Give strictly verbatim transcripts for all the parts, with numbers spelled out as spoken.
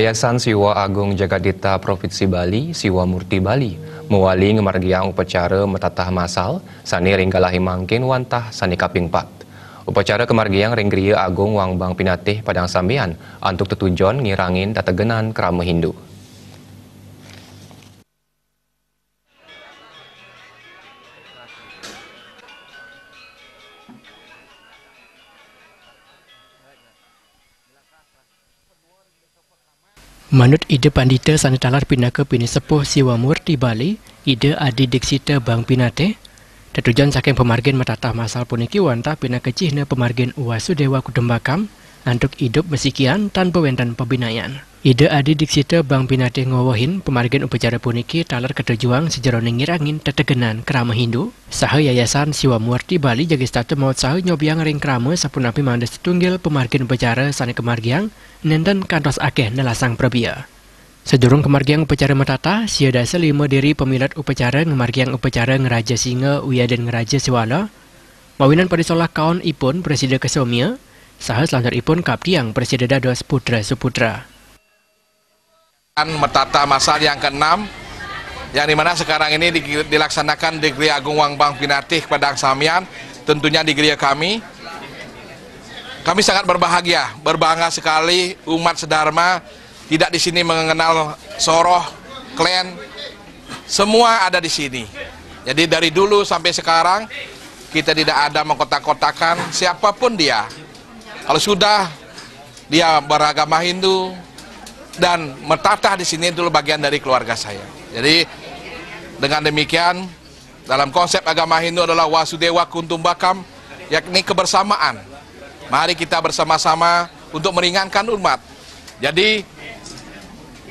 Yayasan Siwa Agung Jagadita Provinsi Bali, Siwa Murti Bali, mawali ngamargiang upacara matatah masal sane ring galahé mangkin wantah sane kaping pat. Upacara kamargiang ring Griya Agung Wangbang Pinatih Padang Sambian antuk tetujon ngirangin tetegenan krama Hindu. Manut Ida Pandita sane taler pinaka pinisepuh Siwa Murti Bali, Ida Adi Diksita Bang Pinatih, tetujon saking pamargin matatah masal puniki wantah pinaka cihna pamargin Wasudewa Kutumbakam, antuk idup masikian tanpa wenten pabinayan. Ida Adi Diksita Bang Pinatih ngwewehin pamargin upacara puniki taler katujuang sajeroning ngirangin tetegenan krama Hindu, saha Yayasan Siwa Murti Bali jagi setata mautsaha nyobiang ring krama sapunapi mangda satunggil pamargin upacara sane kamargiang nenten kantos akeh nelasang prabia. Sadurung kamargiang upacara matatah, sia dasa lima diri pamilet upacara ngamargiang upacara ngraja singa wiadin ngraja siwala, mawinan parisolah kaon ipun prasida kasomia, saha salanturipun kaptiang prasida dados putra suputra. Matatah masal yang keenam, yang dimana sekarang ini di-, dilaksanakan di Griya Agung Wangbang Pinatih Padang Sambian, tentunya di griya kami. Kami sangat berbahagia, berbangga sekali umat sedharma tidak di sini mengenal soroh, klan, semua ada di sini. Jadi dari dulu sampai sekarang kita tidak ada mengkotak-kotakan siapapun dia. Kalau sudah dia beragama Hindu dan matatah di sini dulu bagian dari keluarga saya. Jadi dengan demikian dalam konsep agama Hindu adalah Wasudewa Kutumbakam, yakni kebersamaan. Mari kita bersama-sama untuk meringankan umat. Jadi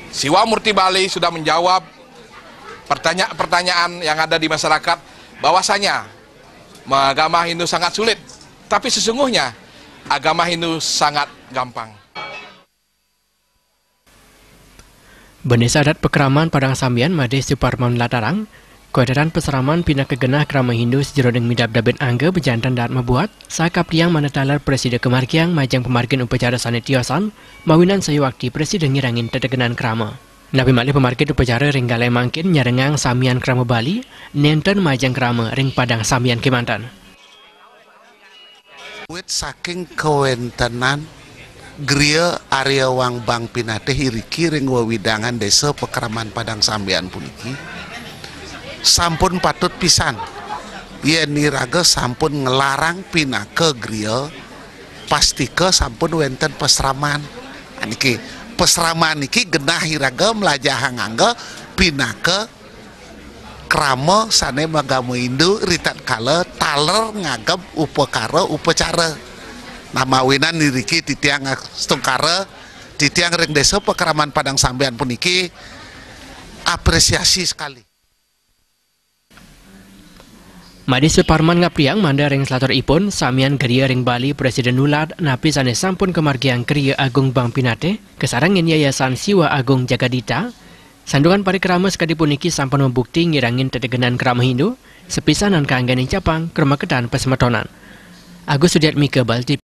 Siwa Murti Bali sudah menjawab pertanya-, pertanyaan yang ada di masyarakat bahwasanya agama Hindu sangat sulit. Tapi sesungguhnya agama Hindu sangat gampang. Bendesa Adat Pakraman Padang Sambian Made Suparman nlatarang, kawentenan pasraman pinaka genah krama Hindu sajeroning midabdabin angga bejanten dahat mabuat, saha kaptiang mangda taler prasida kamargiang majeng pamargin upacara sane tiosan, mawinan sayuakti prasida ngirangin tetegenan krama. Napi malih pamargin upacara ring galahé mangkin nyarengang samian krama Bali, nenten majeng krama ring Padang Sambian kemanten. Wit saking kawentenan Griya Arya Wangbang Pinatih iriki ring wewidangan Desa Pakraman Padang Sambian puniki, sampun patut pisan yen iraga sampun nglarang pinaka griya, pastika sampun wenten pasraman. Nah, niki, pasraman niki genah iraga mlajahang angga pinaka krama sane magama Hindu ritatkala taler ngagem upakara upacara. Nah, mawinan iriki titiang astungkara, titiang ring Desa Pakraman Padang Sambian puniki apresiasi sekali. Made Suparman ngaptiang mangda ring slaturipun, samian griya ring Bali prasida nulad napi sane sampun kamargiang Griya Agung Bang Pinatih, kasarengin Yayasan Siwa Agung Jagadita, Sandungan parikrama sakadi puniki sampun mabukti ngirangin tetegenan krama Hindu, sapisanan kanggening capang krama ketan pasemetonan. Agus Sudiatmika, Bali T V.